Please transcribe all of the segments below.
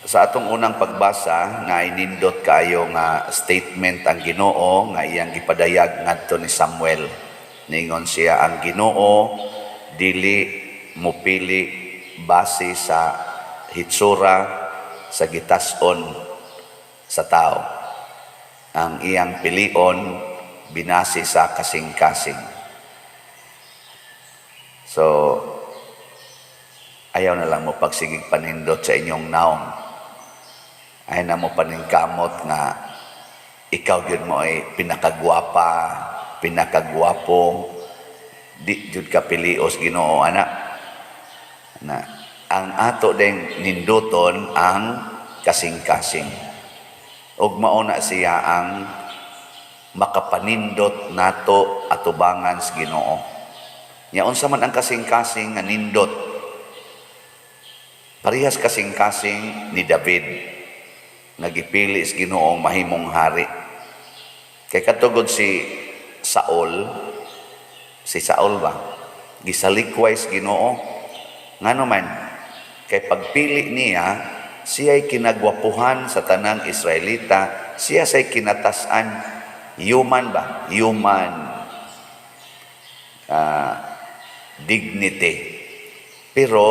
Sa atong unang pagbasa, na nindot kaayo nga statement ang Ginoo nga iyang gipadayag ngadto ni Samuel. Ningon siya, ang Ginoo dili mupili base sa hitsura, sa gitas-on sa tao. Ang iyang pilion binase sa kasing-kasing. So, ayaw na lang mo pagsigig panindot sa inyong naong. Ayaw na mo paningkamot nga ikaw gyud mo ay pinakagwapa, pinakagwapo. Di jud ka pilios Ginoo ana. Na ang ato ding ninduton ang kasing-kasing. Ug mao na siya ang makapanindot nato atubangan sa Ginoo. Nya unsa man ang kasing-kasing nga nindot? Parehas kasing-kasing ni David nga gipili sa Ginoo mahimong hari. Kay katugod si Saul ba?Gisalikway sa Ginoo. Ngano man? Kay pagpili niya, siya'y kinagwapuhan sa tanang Israelita, siya say kinatasan. Human ba? Human dignity. Pero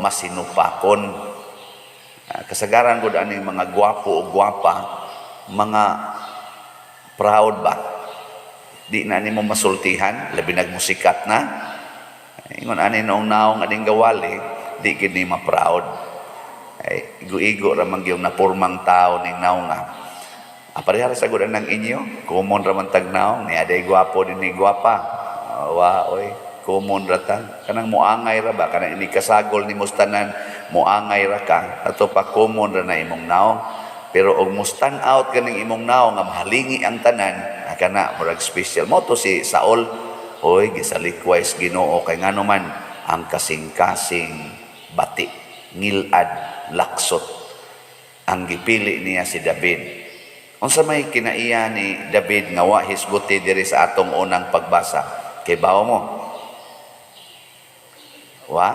masinupakon. Kasagaran gud aning mga gwapo o gwapa, mga proud ba? Di na nimo masultihan, labi nagmusikat na. Ingon ani noong naong aning gawali, di gid ni ma-proud. Ay, igo-igo ra man gyud napurmang tao ning naong nga. Ah, parehara sa gud ang inyo, common ra man tag naong, ni aday gwapo din ni gwapa. Wa oy, common ra ta. Kanang muangay ra ba, kanang ini kasagol ni tanan, muangay ra ka, ato pa common ra na imong naong. Pero og mo stand out kaning imong naong nga mahalingi ang tanan, ah, kana murag special. Mo to si Saul, oy, gisalikway sa Ginoo kay ngano man ang kasing-kasing bati, ngilad, laksot. Ang gipili niya si David. Unsa may kinaiya ni David nga wa hisguti diri sa atong unang pagbasa? Kay bawo mo? Wa?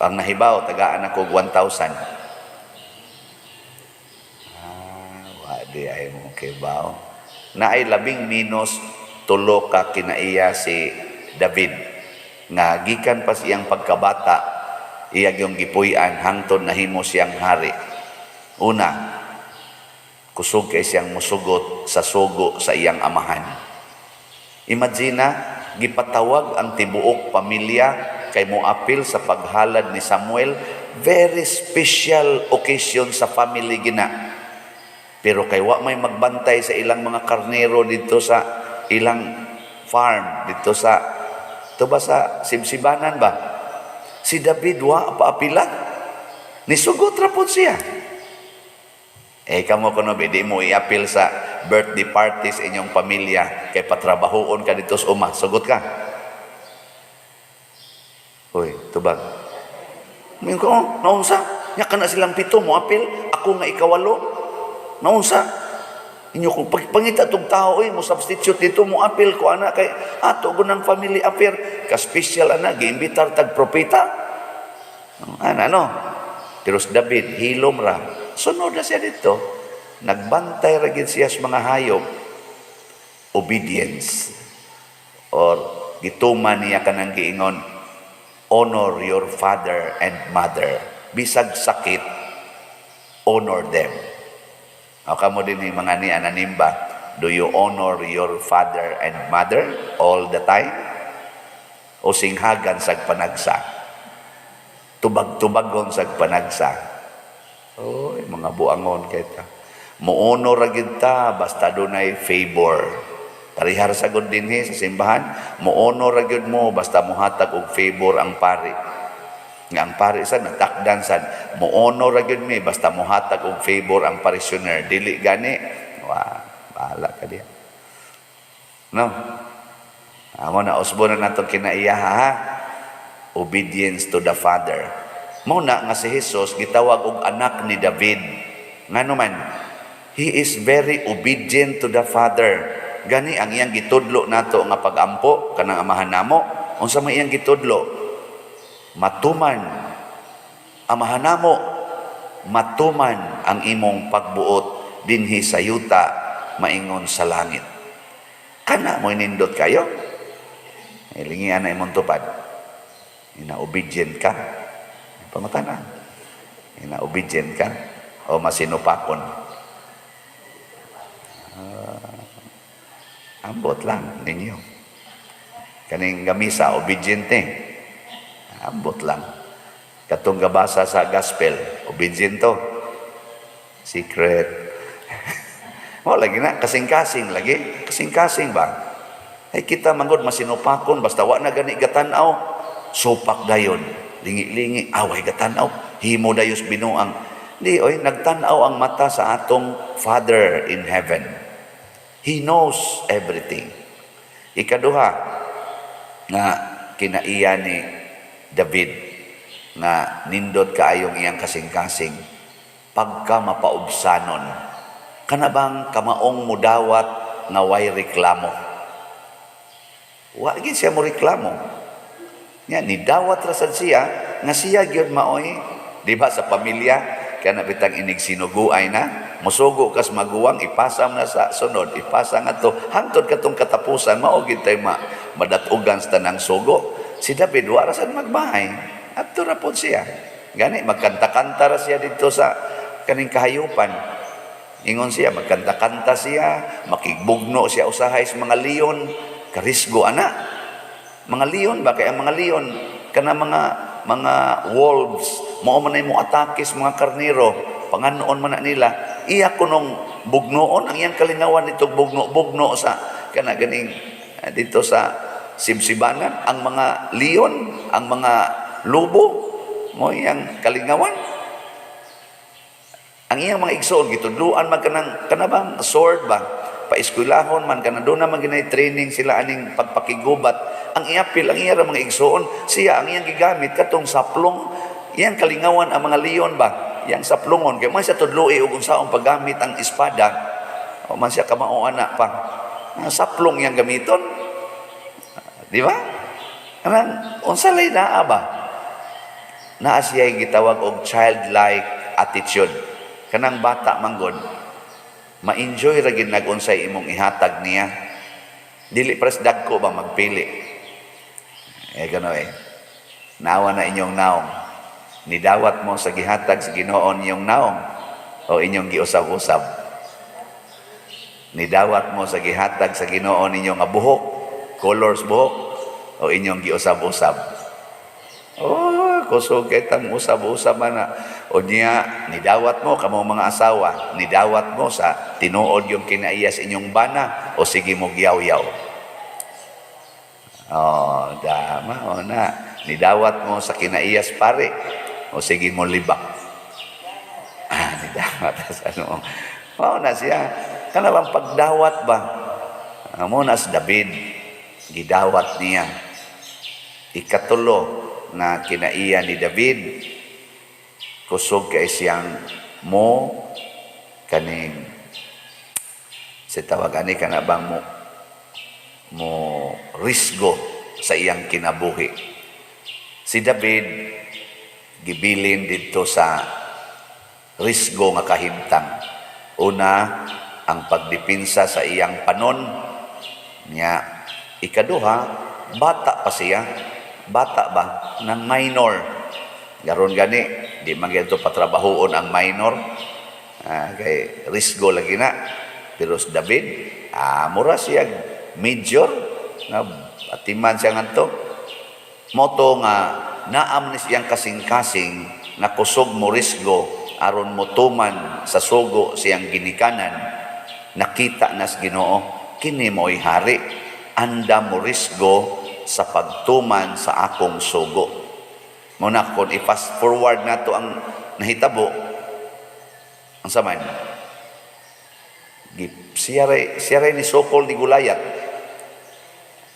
Ang nahibaw, tagaan ako 1,000. Ah, wa di ay mo kay bawo. Naay labing minus tulo ka kinaiya si David nga gikan pa siyang pagkabata iya yung gipuy-an hangtod nahimo siyang hari. Una, kusog kay siyang musugot sa sugo sa iyang amahan. Imagine na, gipatawag ang tibuok pamilya kay moapil sa paghalad ni Samuel, very special occasion sa family gina. Pero kay wa may magbantay sa ilang mga karnero dito sa ilang farm, dito sa to ba sa sibsibanan ba? Si David wa paapila. Nisugot ra pod siya. Eh kamo kuno di mo iapil sa birthday party sa inyong pamilya kay patrabahoon ka dito sa uma. Sugot ka. Uy, tubag. Mingon ko, oh, naunsa? Nya kana silang pito mo apil, ako nga ikawalo. Naunsa? Inyo kung pangita tong tao oy mo substitute dito mo apil ko ana kay ato ko ng family affair ka special ana giimbitar tag propeta. Ana no. Pero si David hilom ra. Sunod na siya dito. Nagbantay ra gid siya sa mga hayop. Obedience. Or gituman niya kanang giingon, honor your father and mother. Bisag sakit, honor them. O kamo din yung mga ni ananimba, do you honor your father and mother all the time? O singhagan sag panagsa? Tubag-tubagon sag panagsa? Oy, mga buangon kay ta. Mo-honor ra gid ta basta dunay favor. Parehar sa gud dinhi sa simbahan, mo-honor ra gyud mo basta mohatag og favor ang pari. Nga ang pari sad natakdan sad, mo-honor ra gyud mi basta mohatag og favor ang parishioner. Dili gani, wa bahala ka diha. No? Amo na usbo na nato kinaiya ha. Obedience to the Father. Mao na nga si Jesus gitawag og anak ni David. Ngano man, he is very obedient to the Father. Gani ang iyang gitudlo nato nga pagampo kanang Amahan namo. Unsa may iyang gitudlo? Matuman. Amahan namo. Matuman ang imong pagbuot dinhi sa yuta maingon sa langit. Kana mo nindot kayo. Ilingian na imong tupad. Ina obedient ka? Pangutana. Ina obedient ka o masinupakon? Ambot lang ninyo. Kaning gamisa, obedient eh. Ambot lang. Katong gabasa sa gospel, obedient to. Secret. Mo lagi na, kasing-kasing lagi. Kasing-kasing ba? Ay kita manggod masinupakon, basta wa na gani gatanaw, supak dayon. Lingi-lingi, away gatanaw, himo dayos binuang. Di oy, nagtan-aw ang mata sa atong Father in heaven. He knows everything. Ikaduha nga kinaiya ni David nga nindot kaayong iyang kasing-kasing, pagka mapaubsanon. Kana bang kamaong mudawat nga way reklamo? Wa gid siya mo reklamo. Nya nidawat ra sad siya nga siya gyud maoy, di ba, sa pamilya kana bitang inig sinuguay na musugo kas maguwang, ipasa na sa sunod, ipasa nga to hangtod katong katapusan, mao gid tay ma madatugan sa tanang sugo. Si David wa ra sad magbahay. Adto ra pod siya. Gani magkanta-kanta ra siya dito sa kaning kahayupan. Ingon siya, magkanta-kanta siya, makigbugno siya usahay sa mga leon, karisgo ana. Mga leon ba kay ang mga leon kana mga wolves, mao man ay mo atake sa mga karnero, panganoon man na nila. Iya kunong bugnoon ang iyang kalingawan dito, bugno-bugno sa kana ganing dito sa sibsibanan ang mga leon, ang mga lobo mo iyang kalingawan. Ang iyang mga igsoon gitudluan man kanang kana bang sword ba, paeskwelahon man kana, doon naman ginay training sila aning pagpakigubat. Ang iapil ang iya ra mga igsoon, siya ang iyang gigamit katong saplong. Iyang kalingawan ang mga leon ba, iyang saplongon kay man siya tudloi og unsaon paggamit ang espada o man siya kamao ana pa. Ang saplong iyang gamiton, di ba? Kanang unsa lay naa ba, naa siya gitawag og childlike attitude. Kanang bata manggod, ma-enjoy ra gid nag unsay imong ihatag niya. Dili pres dagko ba magpili. Eh gano eh. Nawa na inyong naong. Nidawat mo sa gihatag sa Ginoo inyong naong o inyong giusab-usab? Nidawat mo sa gihatag sa Ginoo ninyo nga buhok, colors buhok o inyong giusab-usab? Oh, kusog kay tang usab-usab man na. O niya, nidawat mo, kamo mga asawa, nidawat mo sa tinuod yung kinaiyas inyong bana o sige mo giyaw-yaw? Oh, dama, o na. Nidawat mo sa kinaiyas pare o sige mo libak? Ah, nidawat sa ano. Mao na siya. Kana bang pagdawat ba? Amo na si David, gidawat niya. Ikatulo na kinaiya ni David, kusog kay siyang mo kaning sa tawag ani kana bang mo risgo sa iyang kinabuhi. Si David gibilin didto sa risgo nga kahimtang. Una, ang pagdepinsa sa iyang panon niya. Ikaduha, bata pa siya. Bata ba? Nang minor. Garon gani, di man gyud patrabahoon ang minor. Ah, kay risgo lagi na. Pero si David, mura siya major nga atiman siya ngadto. Moto nga naam ni siyang kasing-kasing na kusog mo risgo aron motuman sa sugo siyang ginikanan. Nakita nas Ginoo, kini mo'y hari, anda mo risgo sa pagtuman sa akong sugo. Muna kung i-fast forward nato ang nahitabo, ang saman, siya ray ni sokol ni Gulayat.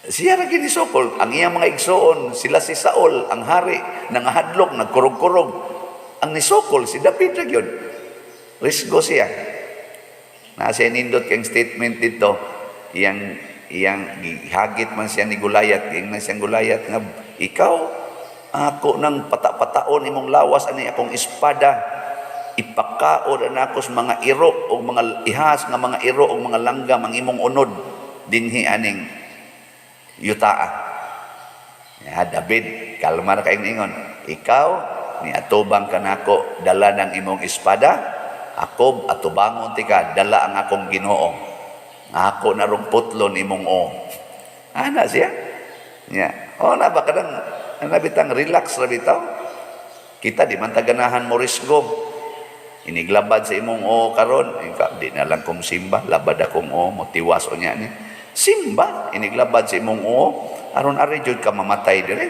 Siya ra ni sokol, ang iyang mga igsoon, sila si Saul, ang hari, nangahadlok, nagkurog-kurog. Ang nisokol, si David ra gyud. Risgo siya. Nasa nindot kang statement dito, iyang iyang gihagit man siya ni Gulayat, giingnan siyang Gulayat nga ikaw ako nang patapataon imong lawas ani akong espada. Ipakaon nako sa mga iro o mga ihas nga mga iro o mga langgam ang imong unod dinhi aning yutaa. Ya, David, kalma ra kay ingon. Ikaw ni atubang kanako dala ng imong espada, ako atubangon tika dala ang akong Ginoo. Ako na rong putlon imong o. Ana siya. Ya. O na ba kadang ana bitang relax ra bitaw. Kita di man ta ganahan mo risgo. Iniglabad sa imong o karon, ika, di na lang kong simba, labad akong o, motiwas o niya ni. Simba, iniglabad sa imong o, aron ari jud ka mamatay dire.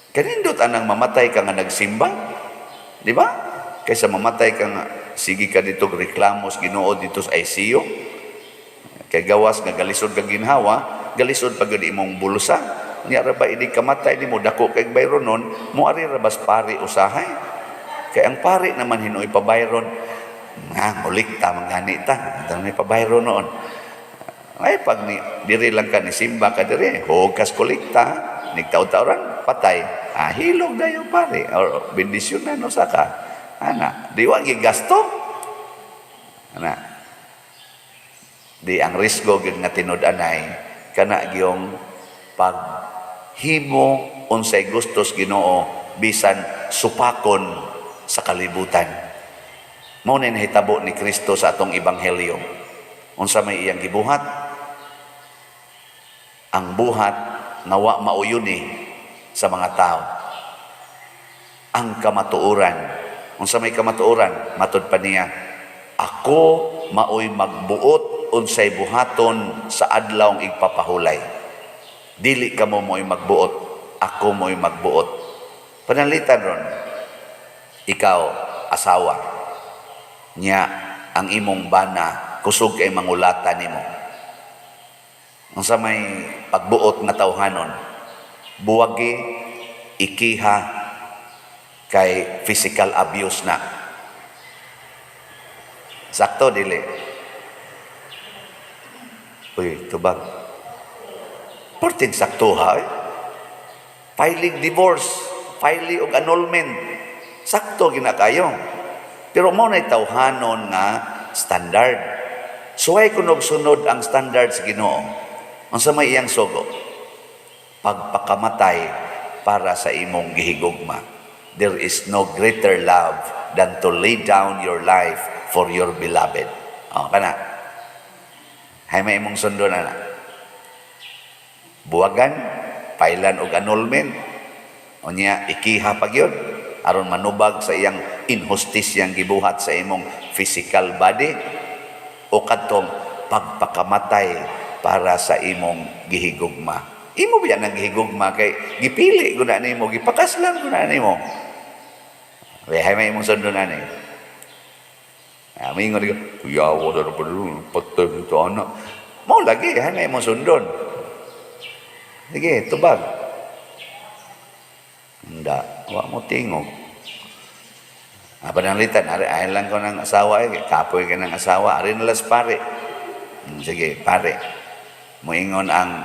Kanindot anang mamatay ka nga nagsimba? Di ba? Kaysa mamatay ka nga, sige ka dito reklamo sa Ginoo dito sa ICU. Kay gawas nga galisod ka ginhawa, galisod pa gyud imong bulsa. Nya ra ba ini kamatay nimo, dako kay bayron nun, mo ari ra bas pari usahay. Kay ang pari naman hinuoy pabayron, nga ngulikta man gani ta, ang may pabayron noon. Ay pag ni diri lang ka ni simba ka diri, hugas kolekta, nigtaw-tawran patay. Ah, hilog dayo pare or bendisyon na no saka. Ana, di wa gigasto. Ana. Di ang risgo gyud nga tinud-anay kana gyung paghimo unsay gustos Ginoo bisan supakon sa kalibutan. Mao na nahitabo ni Kristo sa atong ebanghelyo. Unsa may iyang gibuhat? Ang buhat nga wa mauyuni sa mga tao. Ang kamatuoran. Unsa may kamatuoran? Matud pa niya, ako maoy magbuot unsay buhaton sa adlawng igpapahulay. Dili kamo mo'y magbuot, ako mo'y magbuot. Pananglitan ron, ikaw, asawa, niya ang imong bana, kusog kay mangulata nimo. Unsa may pagbuot nga tawhanon, buwagi, ikiha, kay physical abuse na. Sakto, dili? Uy, tubag. Porting sakto ha, eh. Filing divorce, filing og annulment. Sakto ginakayo. Pero mo na tawhanon nga standard. Suway kunog sunod ang standard sa Ginoo. Unsa may iyang sugo? Pagpakamatay para sa imong gihigugma. There is no greater love than to lay down your life for your beloved. Oh, kana. Hay may imong sundo na na. Buwagan, pailan og annulment. Unya ikiha pa gyud aron manubag sa iyang inhustisyang gibuhat sa imong physical body o kadtong pagpakamatay para sa imong gihigugma. Imo ba nang gihigugma kay gipili ko na nimo, gipakaslan ko na nimo. Hay may imong sundo na ni. Ah, mingon ko, kuyawa sa pa patay ito anak. Mao lagi, hay may imong sundon. Sige, tubag. Hindi, wa mo tingog. Ah, pananglitan, ari, ayon lang ko ng asawa, eh, kapoy ka ng asawa, ari nalas pare. Sige, pare. Moingon ang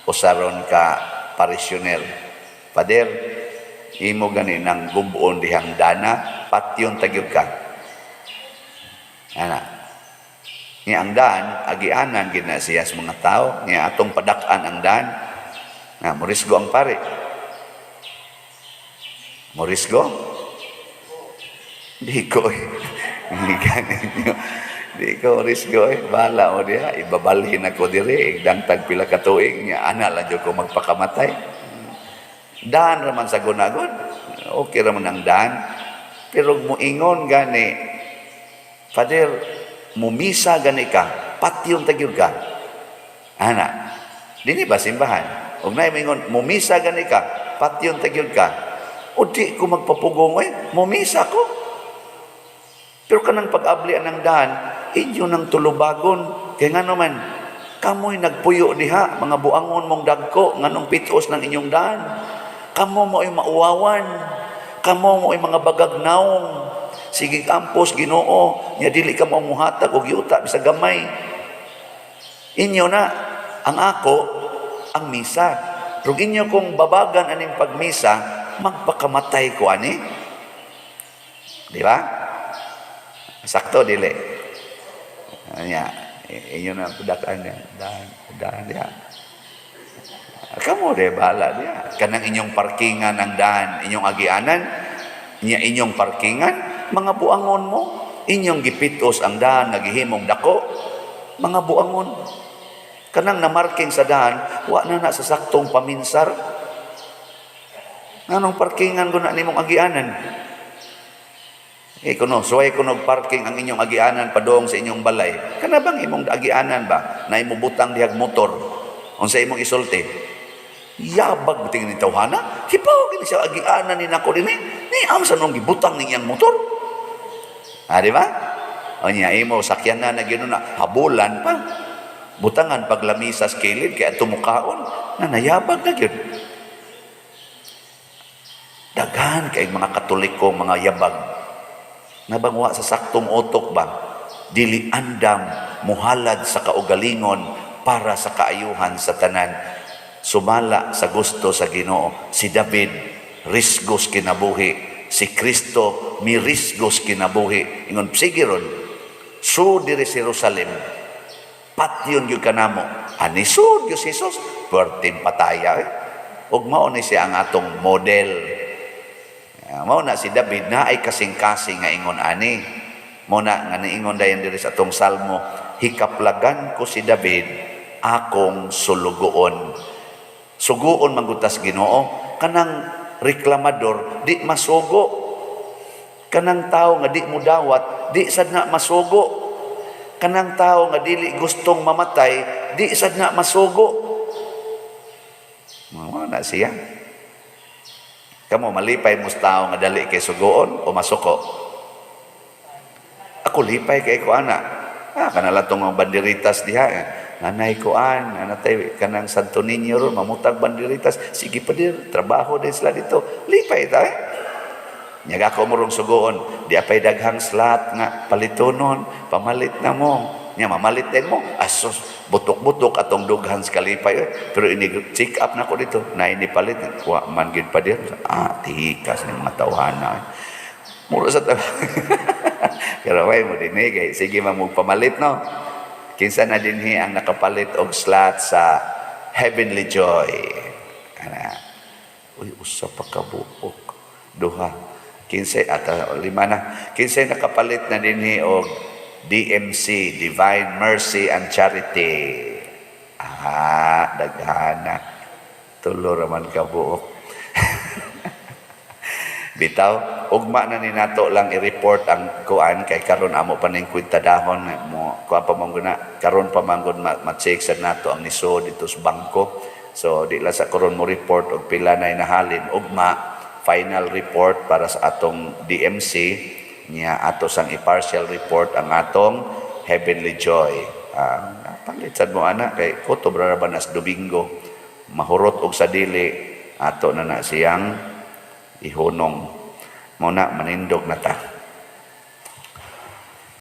usaron ka parisyonel. Pader, imo gani nang gubon dihang dana, patyon tagyog ka. Ana. Nga ang daan, agianan gid na siya sa mga tao, nga atong padak-an ang daan. Nga morisgo ang pare. Morisgo? Di ko eh. Di ko risgo eh. Bahala mo diha. Ibabalhin ako diri. Dangtag pila ka tuig. Nga ana lang jud ko magpakamatay. Daan raman sa gunagod. Okay raman ang daan. Pero muingon gani, Father, mumisa gani ka, patyon tagyog ka. Ana, dini ba simbahan? Ug naay moingon, mumisa gani ka, patyon tagyog ka. O di ko magpapugong eh, mumisa ko. Pero kanang pag-abli ang daan, inyo nang tulubagon. Kaya nga naman, kamoy nagpuyo diha, mga buangon mong dagko, nganong pitos ng inyong daan. Kamo mo ay mauwawan. Kamo mo ay mga bagag naong. Sige ampos Ginoo, nya dili ka mo muhatag og yuta bisag gamay. Inyo na ang ako ang misa. Pero inyo kong babagan aning pagmisa, magpakamatay ko ani. Di ba? Sakto dili. Anya, inyo na pudakan niya. Dahan, dahan diha. Kamo de bahala diha. Kanang inyong parkingan ang dahan, inyong agianan, nya inyong parkingan, mga buangon mo, inyong gipitos ang dahan nga gihimong dako, mga buangon. Kanang namarking sa dahan, wa na na sa saktong paminsar. Nganong parkingan ko na nimong agianan? Eh kuno, suway kuno parking ang inyong agianan padong sa inyong balay. Kana bang imong agianan ba na imo butang dihag motor? Unsa imong isulti? Yabag tingin ni tawhana, hipaw gini siya agianan ni nako dinhi. Ni amsa nung gibutang ning iyang motor. Ah, di ba? O niya imo sakyanan na gyud na habulan pa. Butangan paglamisa sa kilid kay adto mukaon na nayabag na gyud. Daghan kay mga Katoliko, mga yabag. Nabangwa sa saktong utok ba? Dili andam muhalad sa kaugalingon para sa kaayuhan sa tanan. Sumala sa gusto sa Ginoo. Si David risgos kinabuhi. Si Kristo mirisgos kinabuhi. Ingon sige ron. So diri sa Jerusalem. Patyon gyud kanamo. Ani sud gyud si Jesus, perting pataya eh. Ug mao ni siya ang atong model. Mao na si David na ay kasing-kasing nga ingon ani. Mao na nga niingon dayon diri sa atong salmo, "Hikaplagan ko si David, akong sulugoon." Suguon man gud tas Ginoo, kanang reklamador di masugo. Kanang tao nga di mo dawat, di sad na masugo. Kanang tao nga dili gustong mamatay, di sad na masugo. Mao na siya. Kamo, malipay mo sa tao nga dali kay sugoon o masuko? Ako lipay kay ko ana. Ah, kanala tong mga banderitas diha. Eh. Nanay ko an, anatay kanang Santo Niño ron, mamutag banderitas. Sige pa dir, trabaho din sila dito. Lipay ta eh. Nyaga ako mo rong sugoon, di apay daghang slot nga palitonon, pamalit na mo. Nya mamalit din mo. Asos, butok-butok atong dughan sa kalipay. Eh. Pero ini check up na ko dito, na ini palit. Wa man gid pa dir. Ah, tikas ni mga tawhana. Eh. Mura sa ta. Pero way mo din eh, kay sige man mo pamalit no. Kinsa na dinhi ang nakapalit og slot sa Heavenly Joy? Ana. Uy, usa pa ka buok. Duha. Kinsay ata lima na. Kinsay nakapalit na dinhi og DMC, Divine Mercy and Charity? Ah, daghana. Tulo raman ka buok. Bitaw, ugma na ni nato lang i-report ang kuan kay karon amo pa ning kwintadahon mo kuan pa man gud na karon pa man gud ma-check sa nato ang nisod dito sa bangko. So di lang sa karon mo report og pila na nahalin. Ugma final report para sa atong DMC niya, ato sang i-partial report ang atong Heavenly Joy. Ah, palit sad mo ana kay kutob ra ba nas Domingo mahurot og sa dili ato na na siyang ihunong. Mo na manindog na ta.